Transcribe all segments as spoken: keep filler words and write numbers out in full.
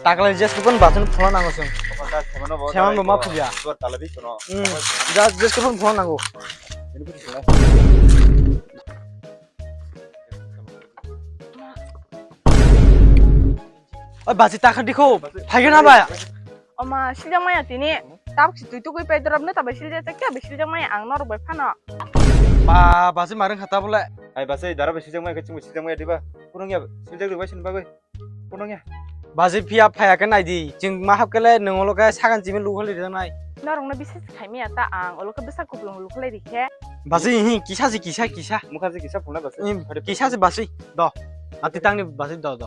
Taklai jes kupon basin phone nango sung. Opa, da, Seman bo Seman bo ma phulya. Tuar tala di kono. Hmm. Da jes kupon phone nango. Ini pun salah. Oi, basi takha dikho. Phaigen na ba? Oma, siljak maya tini. Tabuk si tui tukui pai dorab na tabai siljak ta kya bai siljak maya ang norok bai phano. Ba, basi mareng khata bole. Ai, basi dara bai siljak maya kachung bai siljak maya diba. Kurang ya, siljak diba sin bagoi. Kunung ya. Basi phiya phaya khe nai di. Chwng ma hap khe le nwng olo khe sagan chimi lukhalai rijak nai. Norok no bisas khai maya ta ang olo khe bwsa kuplung lukhalai ri khe. Basi hi kisa si kisa kisa. Mukha si kisa phunai basi. Hmm, kisa si basi. Do. Ati tangni basi do do.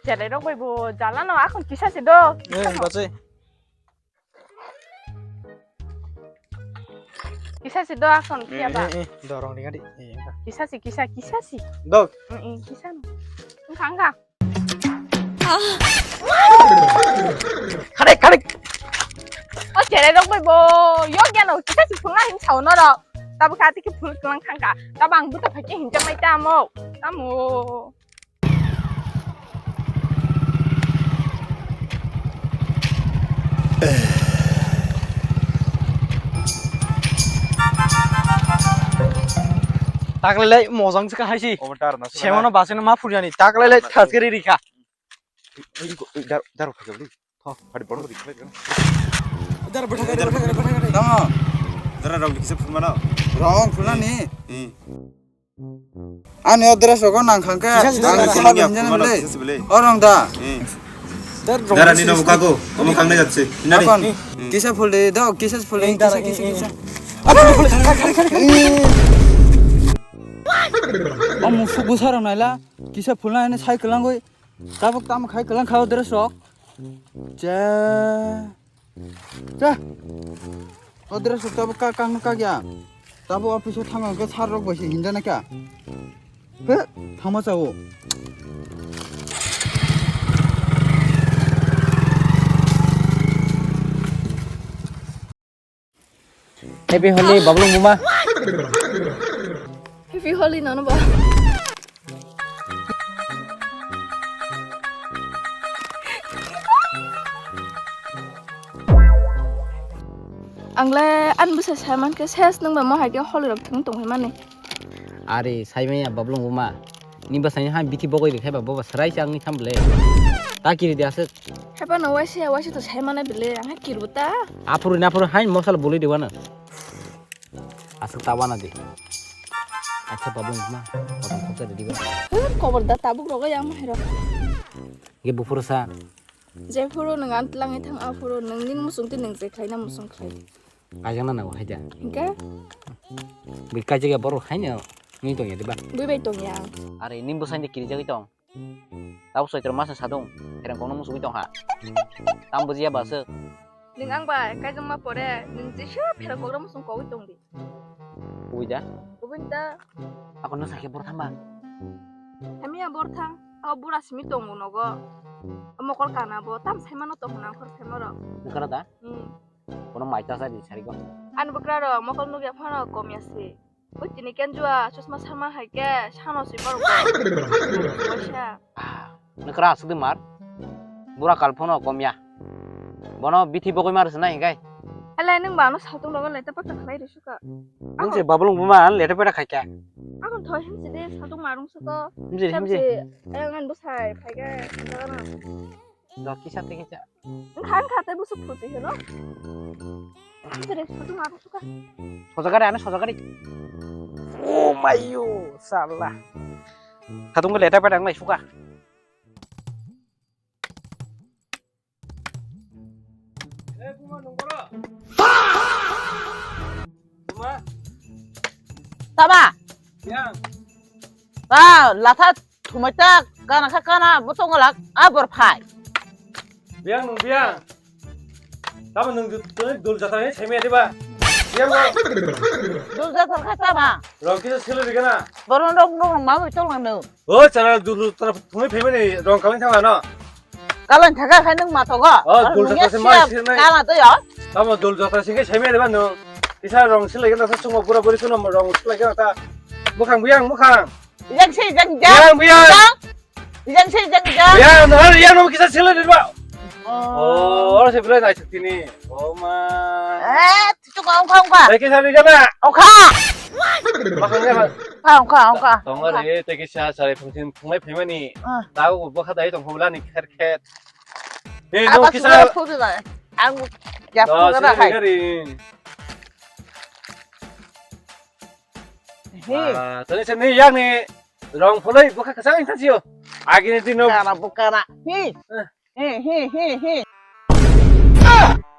Cherai rok bai bo jala no akhon kisa si do. Eh, basi. Kisa si do akhon Eh, phiya ba. Eh, eh, dorong ringa di. Eh, engka. Kisa si, kisa, kisa si. Do. Eh, eh, kisa no. Engka, engka. Khadik, khadik. O cherai rok bai bo. Yo gyan o kisa si phulna hin sao norok. Tabuk kha tiki phul klang khangka. Tabuk ang buta phai khe hinjak mai tamo. Tamo. Taklai lai mojang se kahai si. Omo tar na. Semano basino ma phurjani. Taklai lai khas kari rikha. Dar dar khajabli. Tho. Hari bono rikha. Dar bwtha kari, bwtha kari, bwtha kari. Tamo. Dara rok kisa phulmano. Rong phulani. Eh. Ani o dress rok nang khang khe. Kisa si ang dara. Kisa bini jani bele. Kisa si bele. O rong da. Eh. Dara ni nobo kago. Omo kang nai jatse. Hinari. Akon, kisa phul de do, kisa phul de, kisa, kisa, kisa. Apa phul khare khare khare khare. O musuk busa rok naila. Kisa phul na ene sai kwlangoi. Tabuk tamo khai kwlang kha o dress rok. Cha. Cha. O dress rok tabuk ka kang ka ya. Tabuk office o thang ang khe sir rok bai se hinjana kya. He, thangma chao. Happy Holi, Bablong Buma. Happy Holi, nono ba. Ang le ani bwsai sai man khe ses nwng bai mo hai khe Holi rok thwng tong phai mani. Are, sai maya Bablong Buma. Ni bwsai ni hai bithi bogoi rikha ba boba srai chang ni tham le. Ta kiri de aswk. Haiphano waisa, waisa to sai mane bile, ang hai kirbo ta. Aphuru naphuru hai mosal bului de wana. Aswk ta wana de. Acha Bablong Buma, Bablong khoksa de diba. Hur, kobor da tabuk rogo yang mahiro. Ge buphuru sa. Jephuru nwng antlangi thang aphuru nwng nin musung ti nwng je khlaina musung khlai. Kaijakna nango hai da. Hingke? Bui kaijak ya borok haino wngwi tongya diba? Bui bai tongya ang. Are nini bwsai de kirijagwi tong. Tabo soitro masa sadung, phereng kokno musugwi tongkha. Tam bujiya ba aswk. Nwng ang bai kaijakma pore, nwng jesa phereng kokno musung kogwi tongdi. Kubui da? Kubui da. Ako no sakhe bor thamba? Hamya bor thang, abo bura simi tongo nogo. Mokol kana bo, tam saimano tong nang khor phaimaro. Nokara da? Hmm. Kono mai ta sa di sari ko. Ani bwkra rok mokol nugya phano kom ya si. Oi tini kenjua chosma sama hai ke sano si borok. Waisa. Ah, nokra asuk de mar. Bura kal phano kom ya. Bono bithi bogoi mar sinai hikai. Ele nung ba no satung rogo leta pata khlai ri suka. Nung se Bablong Buma an leta pata khai kya. Akon thoi him si de satung marung suko. Him si, him si. Ayang an bwsai phai ke. Dok kisa te kisa. Wngkha, wngkha, tei busu phuti hino. Sere, phuti ma busu ka. Sojagari, ano sojagari. Oh, mayo, salah. Khatung ke leta pada ngai suka. Tama. Yang. Ah, latha thumai ta kana kha kana bo tongo lak a bor phai. Biang nung biang. Tamo nung tu dul jatra ni semi adi ba. Biang ba. Dul jatra kha tama. Rong kisa sila di kana. Boron rong rong ma bo tong nang. O chara dul jatra thumai phaimani rong kaling thama no. Kalan thaga khai nung ma togo. Oh, dul jatra se mai sirnai. Kala to yo. Tamo dul jatra singke semi adi ba nung. Kisa rong sila kana sa sungo pura puri suno rong sila kana ta. Mukhang biang mukhang. Ijang se ijang ijang. Biang, biang. Ijang se ijang ijang. Biang, no, biang, no, kisa sila di ba. Oh, oro se belai naisik tini. Oh ma. Eh, tu kau kau kau. Tei kisa ni jana. Kau kau. Bakang jana. Kau kau kau. Tong ari tei kisa sari phungsin phunglai phaimani. Ah. Tau bokha dai tong phunglani kher kher. Ni no kisa. Aku sudah photo dah. Aku ya photo dah hai. He. Ah, tadi sini yang ni rong phulai bokha kasang intan sio. Agi ni tino. Kana bokana. He. He he he he.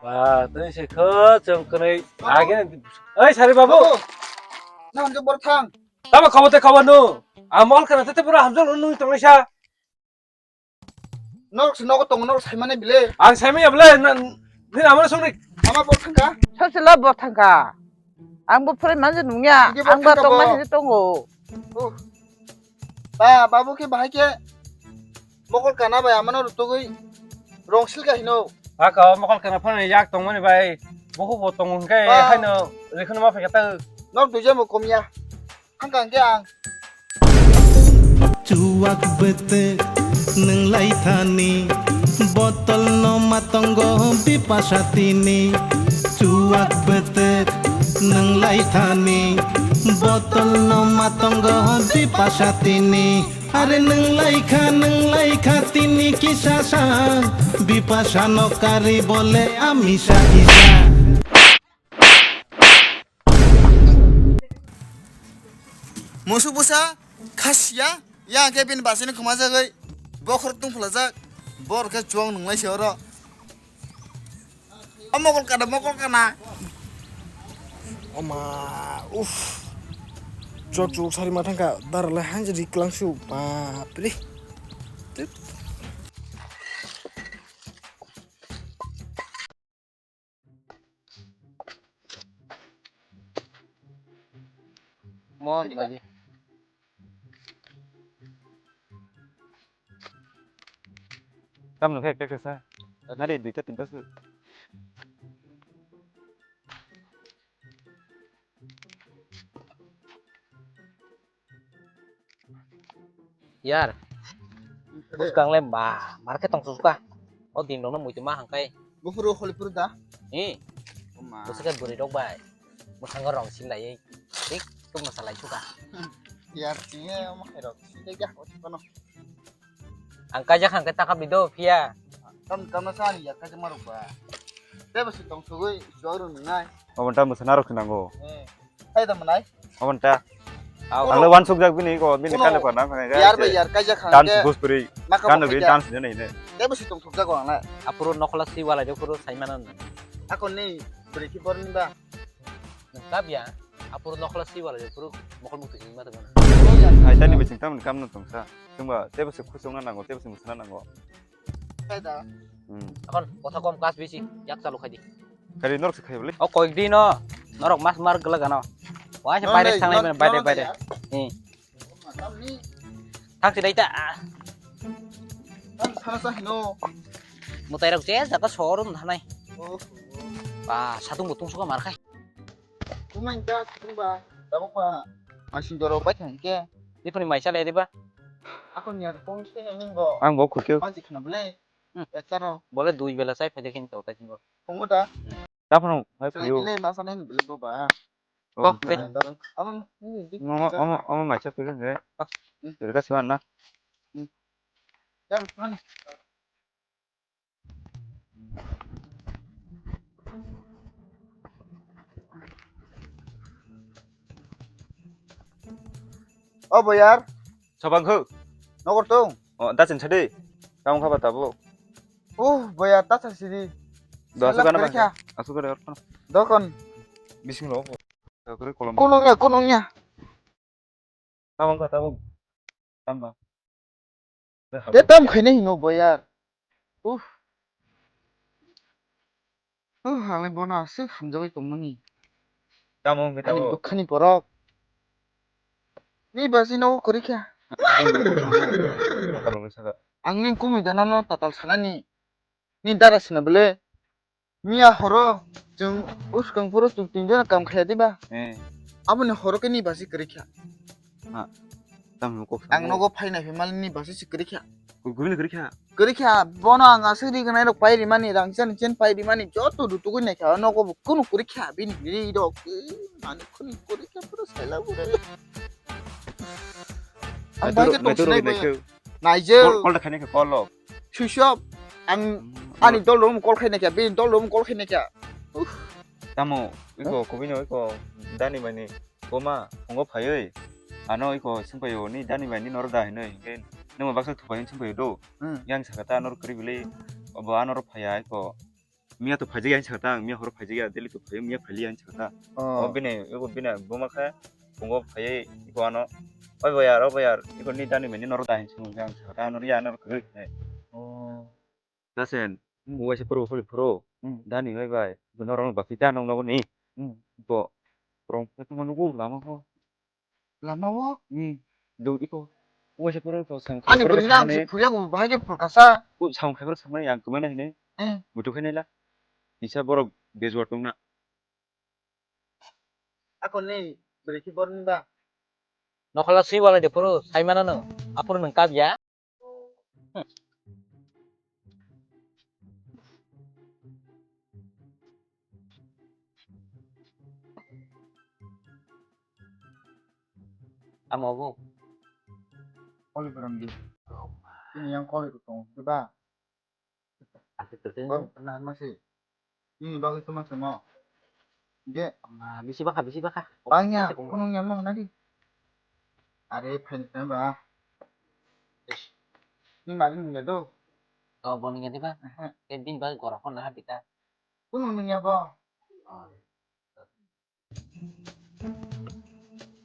Wah, tadi sih kau cengkenai. Agi ni. Oi, sari babu. Nang ke berthang. Tama kau teh kawan nu. Amol kana tete pura hamjol nu tong sa. Norok se nogo tongo, norok saimane bile. Ang saimanya bile, na, nini amano songni. Ama bor thangka? Sosilo bor thangka. Ang bo phwrwi manja nungya. Ang bo tongma hini tongo. Oh. Ba, babu khe bahai khe mokol kana bai amano rutugwi rong silka hino. Haka mokol kana phone yak tongmani bai. Bohu bo tongo hwnkhe haino rekhon ma phaikha ta. Nok duija mo komya. Ang kang khe ang. Chuwak bwtwk nwng lai thani, botol no ma tongo bipasa tini. Chuwak bwtwk nwng lai thani, botol no ma tongo bipasa tini. Are nwng lai kha, nwng lai kha tini kisa sa, bipasa no kari bole amisa isa. Musu busa khasiya, ya khe bini basini khuma jagwi bokhor tungphla jak, bor khe chuang nunglai se oro. O mokol kana, mokol kana. Oma, uff. Chok chok sari ma thangka, daralai hanjari klangsu, bapre. Mon lagi. Tam nung khe ekta khe sa. Nari duita tinta su. Yar. Bwskang le ba, mar khe tong suka. O din rok no muitu ma hang kai. Buphuru holi phuru da? Hi. Oma. Bwswk khe bwrwi rok bai. Mwsang rong sil lai. Tik tuk mwsa lai suka. Yar singe omo khe rok. Singe ya o kono. Ang kaijak hang khe taka bido phiya. Tam tam sa ni ya kaijak ma rok ba. Tebo si tong sugui jor nung nai. Obo ta mwsa narok khe nango. Eh. Hai da manai. Obo ta. Ang le wansuk jak bini ko bini kale ko nang khana. Yar bai yar kaijak khang. Dance bus puri. Kan bi dance ne ne. Tebo si tong thuk jak ang le. Apuru nokla si wala de puru sai manan. Ako ni beri ki bor ni ba. Nang kabya. Apuru nokla si wala de puru mokol mutu ni ma to mana. Hai tani bising tam kam nang tong sa. Tungba tebo si khusung na nango tebo si musna nango. Khaida. Hmm. Akon kotha kom kas bisi yak chalu khaidi. Kari norok se khai bole. O koik di no. Norok mas mar gela gano. Wai se baire thangnai bane baire baire. Hmm. Thang si daita. Tam sana sa hino. Mutai rok je jaka sorum thanai. Oh. Ba satung butung suka mar khai. Kumai da kumba. Tabuk ba. Masing doro bai thang ke. Dipuni mai chale diba. Ako ni ar kong se ni bo. Ang bo khukyo. Ba ji khna bole. Hmm. Etaro. Bole dui bela chai phai de khin to ta khin bo. Kong da. Ta phano hai phai yo. Ile ma sa ni bole bo ba. Kok de. Amo amo amo mai cha phai de. Rega siwan na. Ya phano. O boyar. Sobang khu. Nogor tong. O dachin sadi. Kamu khaba tabo. Uh boyar ta sadi. Do asu kana bang. Asu kana. Dokon. Bising lo. Dokon kolom. Kolom ya kolom ya. Tamang kha, tamang. Tamba. Te tam khaina hino bo yar. Uff. Uff, halai bono aswk hamjagwi tongmani. Tamang khe ani tamang. Ani bwkhani borok. Ni basi no kwrwi kha. Tamang saka. Ang ning kumui gana no tatal sanani. Ni dara sina bwle. Miya horo chwng uskang phuru chwng tinjana kam khaya diba? Eh. Aboni horo khe ni basi kwrwi kha. Ha. Tamo kok ang nogo phaina phi malni basi si kwrwi kha. Gubini kwrwi kha. Kwrwi kha, bono ang aswk ri gwnai rok pai rimani, rang chani chen pai rimani, joto rutugwi nai kha, nogo bo kunu kwrwi kha, bini ri rok, eh, mani khuni kwrwi kha, pura saila bure. Ang bai khe tong sinai bai. Naijak. Call, call da khainai kha, call rok. Switch off. Ang ani dol rom call khainai kha, bini dol rom call khainai kha. Tamo, iko, kubino, iko, dani mani. Boma, phungo phaiwi, ano iko swngpaio, ni dani bai ni noro da hinwi, hinkhe nwng baksa thupai hinwi swngpaio do. Hmm. Yang sakha ta noro kwrwi bwlwi, obo ano ro phaiya iko. Miya to phaijak ya sakha ta, miya horo phaijak ya, daily to phaio, miya phaili ya sakha ta. Oh. O bini, iko bini boma khe, phungo phaiwi iko ano, "Oi boyar, o boyar, iko ni dani bai ni noro da hinwi swngwi yang sakha ta, ano ya noro kwrwi hinwi." Oh. Dasen, hmm, uaisa phuru phuru phuru. Hmm. Dani bai bai. Norok bakti ta nong nogo ni. Hmm. Bo. Rong khe tongma nugo lama o. Lama o? Hmm. Do iko. Uaisa phuru to sang. Ani bwrwi na ang se phuya bo bahai khe phulkasa. Ko sang khe phuru sangnai ang kwmana hine. Eh. Mutu khe naila. Kisa borok bejuar tongna. Ako ni bwrwi khe borni ba. Nokhola swi walai de phuru, sai mano nung. Aphuru nung kap ya. Amo bo. Koli berang di. Ini yang koli tu tong, coba. Asik tu sih. Bang, pernah masih. Ini bagus tu masih mau. Dia. Ah, bisi baka, bisi baka. Bangnya, kunung yang mau nanti. Are, pen, pen, ba. Ini maling nggak tuh. Oh, boning nggak tiba. Aha. Kayak bin bang, gorok pun lah kita. Kunung yang apa? Oh.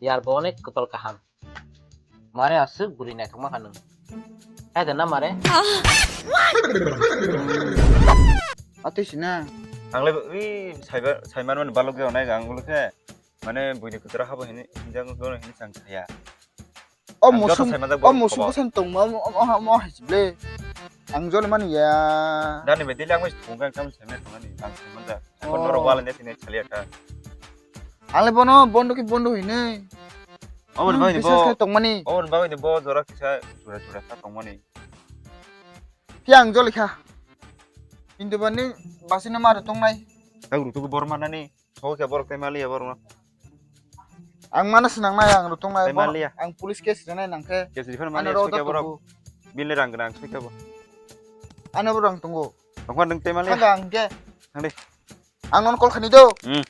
Yar bo onek kotol kaham. Mare aswk bwrwi naithokma kha nwng. Hai da na mare? Atwi sina. Ang le wi saiba saiman mani balok ya onai ang le khe mane buini kwcharo habo hini hinjak gono hini chang saya. O musuk o musuk bwsani tongma mo hai ble. Ang jole mani ya. Dani bai dili ang bai thung kang kam saiman thungani ang saiman da. Kon norok wala ne tini chali ata. Ang le bono bondo ki bondo hini. Obo ni bagwi ni bo. Bisas khe tongmani. Obo ni bagwi ni bo jora kisa jora jora sa tongmani. Phiya ang joli kha. Hindu bani basino maro tongnai. Tag rutu ko bor manani. Sokhe borok tei maliya borok no. Ang mana sinang nai ang rutung nai. Tei maliya. Ang police case rinai nangkhe. Case rifan maliya sokhe borok. Bile rang rang sokhe bo. Ano borok ang tongo. Tongkha nung tei maliya. Thangka ang khe. Thangdi. Ang non call khani do. Hmm.